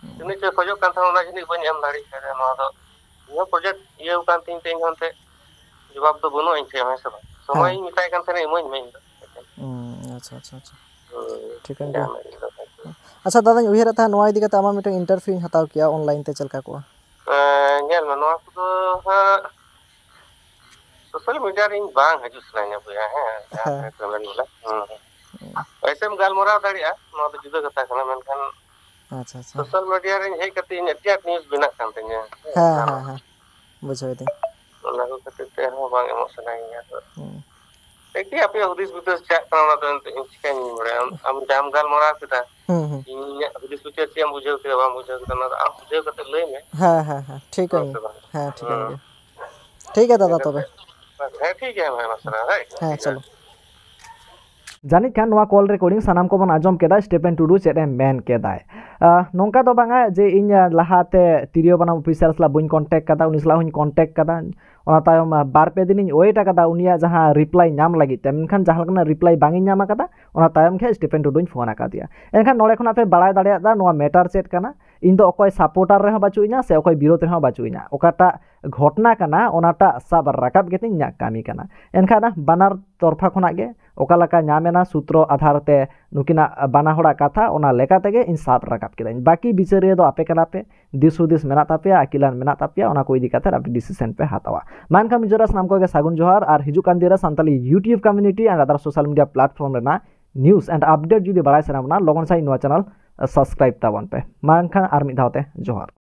ᱦᱩᱸ᱾ ᱛᱤᱱᱟᱹᱜ ᱪᱚᱭ ᱠᱷᱚᱡᱚᱜ ᱠᱟᱱ ᱛᱟᱦᱮᱱᱟ, ᱚᱱᱟ ᱡᱟᱹᱱᱤᱡ ᱵᱟᱹᱧ ᱮᱢ ᱫᱟᱲᱮ ᱠᱟᱣᱫᱮᱭᱟ᱾ ᱱᱚᱣᱟ ᱫᱚ ᱤᱧ ᱦᱚᱸ ᱯᱨᱚᱡᱮᱠᱴ ᱤᱭᱟᱹ ᱠᱟᱱ ᱛᱤᱧ ᱛᱮ, ᱤᱧ ᱦᱚᱸ ᱮᱱᱛᱮ ᱡᱚᱵᱟᱵ ᱫᱚ ᱵᱟᱹᱱᱩᱜᱼᱟ ᱤᱧ ᱴᱷᱮᱱ, ᱦᱮᱸ ᱥᱮ ᱵᱟᱝ? ᱥᱚᱢᱚᱭ ᱦᱮᱸ᱾ ᱤᱧ ᱢᱮᱛᱟᱭ ᱠᱟᱱ ᱛᱟᱦᱮᱱᱟ, ᱮᱢᱟᱹᱧ ᱢᱮ ᱤᱧ ᱫᱚ᱾ ᱦᱩᱸ, ᱟᱪᱪᱷᱟ, ᱟᱪᱪᱷᱟ, ᱟᱪᱪᱷᱟ᱾ ᱦᱩᱸ, ᱴᱷᱤᱠᱟᱹᱱ ᱜᱮᱭᱟ᱾ ᱡᱟᱦᱟᱱᱟᱜ ᱜᱮ ᱫᱚᱨᱠᱟᱨ ᱠᱟᱱᱟ᱾ ᱟᱪᱪᱷᱟ ᱫᱟᱫᱟᱧ ᱩᱭᱦᱟᱹᱨᱮᱫ ᱛᱟᱦᱮᱸᱫ, ᱱᱚᱣᱟ ᱤᱫᱤ ᱠᱟᱛᱮ ᱟᱢᱟᱜ ᱢᱤᱫᱴᱮᱱ ᱤᱱᱴᱟᱨᱵᱷᱤᱭᱩᱧ ᱦᱟᱛᱟᱣ ᱠᱮᱭᱟ, ᱚᱱᱞᱟᱭᱤᱱ ᱛᱮ ᱪᱮᱫ ᱞᱮᱠᱟ ᱠᱚᱜᱼᱟ? ᱮᱸ, ᱧᱮᱞ ᱢᱮ, ᱱᱚᱣᱟ ᱠᱚᱫᱚ ᱦᱟᱸᱜ ᱥᱳᱥᱟᱞ ᱢᱤᱰᱤᱭᱟ ᱨᱮ ᱤᱧ ᱵᱟᱝ ᱦᱤᱡᱩᱜ ᱥᱟᱱᱟᱧᱟ ᱵᱚᱭᱦᱟ, ᱦᱮᱸ, ᱡᱟᱦᱟᱸ ᱦᱮᱸ᱾ ᱛᱤᱱᱟᱹᱜ ᱯᱮ ᱢᱮᱱ ᱵᱚᱞᱮ, ᱦᱩᱸ, ᱦᱩᱸ᱾ ᱦᱩᱸ᱾ ᱯᱚᱭᱥᱟᱢ ᱜᱟᱞᱢᱟᱨᱟᱣ ᱫᱟᱲᱮᱭᱟᱜᱼᱟ, ᱱᱚᱣᱟ ᱫᱚ ᱡᱩᱫᱟᱹ ᱠᱟᱛᱷᱟ ᱠᱟᱱᱟ, ᱢᱮᱱᱠᱷᱟᱱ ᱟᱪᱪᱷᱟ, ᱟᱪᱪᱷᱟ᱾ ᱥᱳᱥᱟᱞ ᱢᱤᱰᱤᱭᱟ ᱨᱮ ᱤᱧ ᱦᱮᱡ ᱠᱟᱛᱮ ᱤᱧ ᱟᱹᱰᱤ ᱟᱸᱴ ᱱᱤᱭᱩᱡᱽ ᱵᱮᱱᱟᱜ ᱠᱟᱱ ᱛᱤᱧᱟᱹ, ᱦᱮᱸ, ᱦᱮᱸ, ᱟᱨ ᱦᱮᱸ, ᱦᱮᱸ᱾ ᱵᱩᱡᱷᱟᱹᱣ ᱫᱟᱹᱧ᱾ ᱚᱱᱟ ᱠᱚ ᱠᱷᱟᱹᱛᱤᱨ ᱛᱮ ᱦᱚᱸ ᱵᱟᱝ ᱮᱢᱚᱜ ᱥᱟᱱᱟᱧ ᱜᱮᱭᱟ ᱛᱚ᱾ ᱦᱩᱸ᱾ ᱫᱮᱠᱷᱤ, ᱟᱯᱮᱭᱟᱜ ᱦᱩᱫᱤᱥ ᱵᱤᱫᱟᱹᱥ ᱪᱮᱫ ᱠᱟᱱᱟ, ᱚᱱᱟ ᱫᱚ ᱮᱱᱛᱮ ᱤᱧ ᱪᱤᱠᱟᱹᱧ ᱵᱟᱲᱟᱭᱟ? ᱟᱢ, ᱟᱢ ᱡᱟᱢ ᱜᱟᱞᱢᱟᱨᱟᱣ ᱠᱮᱫᱟ, ᱦᱩᱸ, ᱦᱩᱸ᱾ ᱤᱧᱟᱹᱜ ᱦᱩᱫᱤᱥ ᱵᱤᱪᱟᱹᱨ ᱪᱮᱫ ᱮᱢ ᱵᱩᱡᱷᱟᱹᱣ ᱠᱮᱫᱟ, ᱵᱟᱢ ᱵᱩᱡᱷᱟᱹᱣ ᱠᱮᱫᱟ, ᱚᱱᱟ ᱫᱚ ᱟᱢ ᱵᱩᱡᱷᱟᱹᱣ ᱠᱟᱛᱮ ᱞᱟᱹᱭ ᱢᱮ᱾ ᱦᱮᱸ, ᱦᱮᱸ, ᱦᱮᱸ, ᱴᱷᱤᱠ ᱦᱮᱸ ᱜᱮᱭᱟ᱾ ᱥᱮ ᱵᱟᱝ? ᱦᱮᱸ, ᱴᱷᱤᱠ ᱦᱮᱸ᱾ ᱜᱮᱭᱟ᱾ ᱴᱷᱤᱠ ᱜᱮᱭᱟ ᱫᱟᱫᱟ, ᱛᱚᱵᱮ᱾ ᱦᱮᱸ, ᱴᱷᱤᱠ ᱜᱮᱭᱟ, ᱦᱮᱸ, ᱢᱟ ᱥᱟᱨᱦᱟᱣ, ᱦᱮᱸ, ᱦᱮᱸ, ᱴᱷᱤᱠ ᱜᱮᱭᱟ᱾ ᱪᱚᱞᱚ᱾ ᱡᱟᱹᱱᱤᱡ ᱠᱷᱟᱱ ᱱᱚᱣᱟ ᱠᱚᱞ ᱨᱮᱠᱚᱨᱰᱤᱝ ᱥᱟᱱᱟᱢ ᱠᱚᱵᱚᱱ ᱟᱸᱡᱚᱢ ᱠᱮᱫᱟ, ᱥᱴᱤᱯᱷᱮᱱ ᱴᱩᱰᱩ ᱪᱮᱫ ᱮ ᱢᱮᱱ ᱠᱮᱫᱟᱭ᱾ ᱱᱚᱝᱠᱟ ᱫᱚ ᱵᱟᱝᱟ ᱡᱮ ᱤᱧ ᱞᱟᱦᱟᱛᱮ ᱛᱤᱨᱭᱳ ᱵᱟᱱᱟᱢ ᱚᱯᱷᱤᱥᱟᱨ ᱥᱟᱞᱟᱜ ᱵᱟᱹᱧ ᱠᱚᱱᱴᱮᱠᱴ ᱠᱟᱫᱟ, ᱩᱱᱤ ᱥᱟᱞᱟᱜ ᱦᱚᱸᱧ ᱠᱚᱱᱴᱮᱠᱴ ᱠᱟᱫᱟ᱾ ᱚᱱᱟ ᱛᱟᱭᱚᱢ ᱵᱟᱨ ᱯᱮ ᱫᱤᱱᱤᱧ ᱳᱭᱮᱴ ᱟᱠᱟᱫᱟ ᱩᱱᱤᱭᱟᱜ ᱡᱟᱦᱟᱸ ᱨᱤᱯᱞᱟᱭ ᱧᱟᱢ ᱞᱟᱹᱜᱤᱫ ᱛᱮ, ᱢᱮᱱᱠᱷᱟᱱ ᱡᱟᱦᱟᱸ ᱞᱮᱠᱟᱱᱟᱜ ᱨᱤᱯᱞᱟᱭ ᱵᱟᱝ ᱤᱧ ᱧᱟᱢ ᱟᱠᱟᱫᱟ᱾ ᱚᱱᱟ ᱛᱟᱭᱚᱢ ᱜᱮ ᱥᱴᱤᱯᱷᱮᱱ ᱴᱩᱰᱩᱧ ᱯᱷᱳᱱ ᱟᱠᱟᱫᱮᱭᱟ᱾ ᱮᱱᱠᱷᱟᱱ ᱱᱚᱰᱮ ᱠᱷᱚᱱᱟᱜ ᱯᱮ ᱵᱟᱲᱟᱭ ᱫᱟᱲᱮᱭᱟᱜᱼᱟ ᱱᱚᱣᱟ ᱢᱮᱴᱟᱨ ᱪᱮᱫ ᱠᱟᱱᱟ᱾ ᱤᱧ ᱫᱚ ᱚᱠᱚᱭ ᱥᱟᱯᱳᱨᱴᱟᱨ ᱨᱮᱦᱚᱸ ᱵᱟᱹᱪᱩᱜ ᱤᱧᱟ ᱥᱮ ᱚᱠᱚᱭ ᱵᱤᱨᱳᱫᱷ ᱨᱮᱦᱚᱸ ᱵᱟᱹᱪᱩᱜ ᱤᱧᱟ᱾ ᱚᱠᱟᱴᱟᱜ ᱜᱷᱚᱴᱱᱟ ᱠᱟᱱᱟ ᱚᱱᱟᱴᱟᱜ ᱥᱟᱵ ᱨᱟᱠᱟᱵ ᱜᱮᱛᱤᱧ ᱤᱧᱟᱹᱜ ᱠᱟᱹᱢᱤ ᱠᱟᱱᱟ᱾ ᱮᱱᱠᱷᱟᱱ ᱵᱟᱱᱟᱨ ᱛᱚᱨᱯᱷᱟ ᱠᱷᱚᱱᱟᱜ ᱜᱮ ᱚᱠᱟ ᱞᱮᱠᱟ ᱧᱟᱢ ᱮᱱᱟ ᱥᱩᱛᱨᱚ ᱟᱫᱷᱟᱨ ᱛᱮ ᱱᱩᱠᱤᱱᱟᱜ ᱵᱟᱱᱟ ᱦᱚᱲᱟᱜ ᱠᱟᱛᱷᱟ, ᱚᱱᱟ ᱞᱮᱠᱟ ᱛᱮᱜᱮ ᱤᱧ ᱥᱟᱵ ᱨᱟᱠᱟᱵ ᱠᱮᱫᱟᱹᱧ᱾ ᱵᱟᱹᱠᱤ ᱵᱤᱪᱟᱹᱨᱤᱭᱟᱹ ᱫᱚ ᱟᱯᱮ ᱠᱟᱱᱟ ᱯᱮ, ᱫᱤᱥ ᱦᱩᱫᱤᱥ ᱢᱮᱱᱟᱜ ᱛᱟᱯᱮᱭᱟ, ᱟᱹᱠᱤᱞᱟᱱ ᱢᱮᱱᱟᱜ ᱛᱟᱯᱮᱭᱟ, ᱚᱱᱟ ᱠᱚ ᱤᱫᱤ ᱠᱟᱛᱮ ᱟᱯᱮ ᱰᱤᱥᱤᱥᱮᱱ ᱯᱮ ᱦᱟᱛᱟᱣᱟ᱾ ᱢᱟ ᱮᱱᱠᱷᱟᱱ ᱢᱩᱪᱟᱹᱫ ᱨᱮ ᱥᱟᱱᱟᱢ ᱠᱚᱜᱮ ᱥᱟᱹᱜᱩᱱ ᱡᱚᱦᱟᱨ, ᱟᱨ ᱦᱤᱡᱩᱜ ᱠᱟᱱ ᱫᱤᱱ ᱨᱮ Santali YouTube community and other social media platform ᱨᱮᱱᱟᱜ news and update ᱡᱩᱫᱤ ᱵᱟᱲᱟᱭ ᱥᱟᱱᱟ ᱵᱚᱱᱟ, ᱞᱚᱜᱚᱱ ᱥᱟᱺᱦᱤᱡ ᱱᱚᱣᱟ ᱪᱮᱱᱮᱞ ᱥᱟᱵᱥᱠᱨᱟᱭᱤᱵ ᱛᱟᱵᱚᱱ ᱯᱮ᱾ ᱢᱟ ᱮᱱᱠᱷᱟᱱ ᱟᱨ ᱢᱤᱫ ᱫᱷᱟᱣ ᱛᱮ ᱡᱚᱦᱟᱨ᱾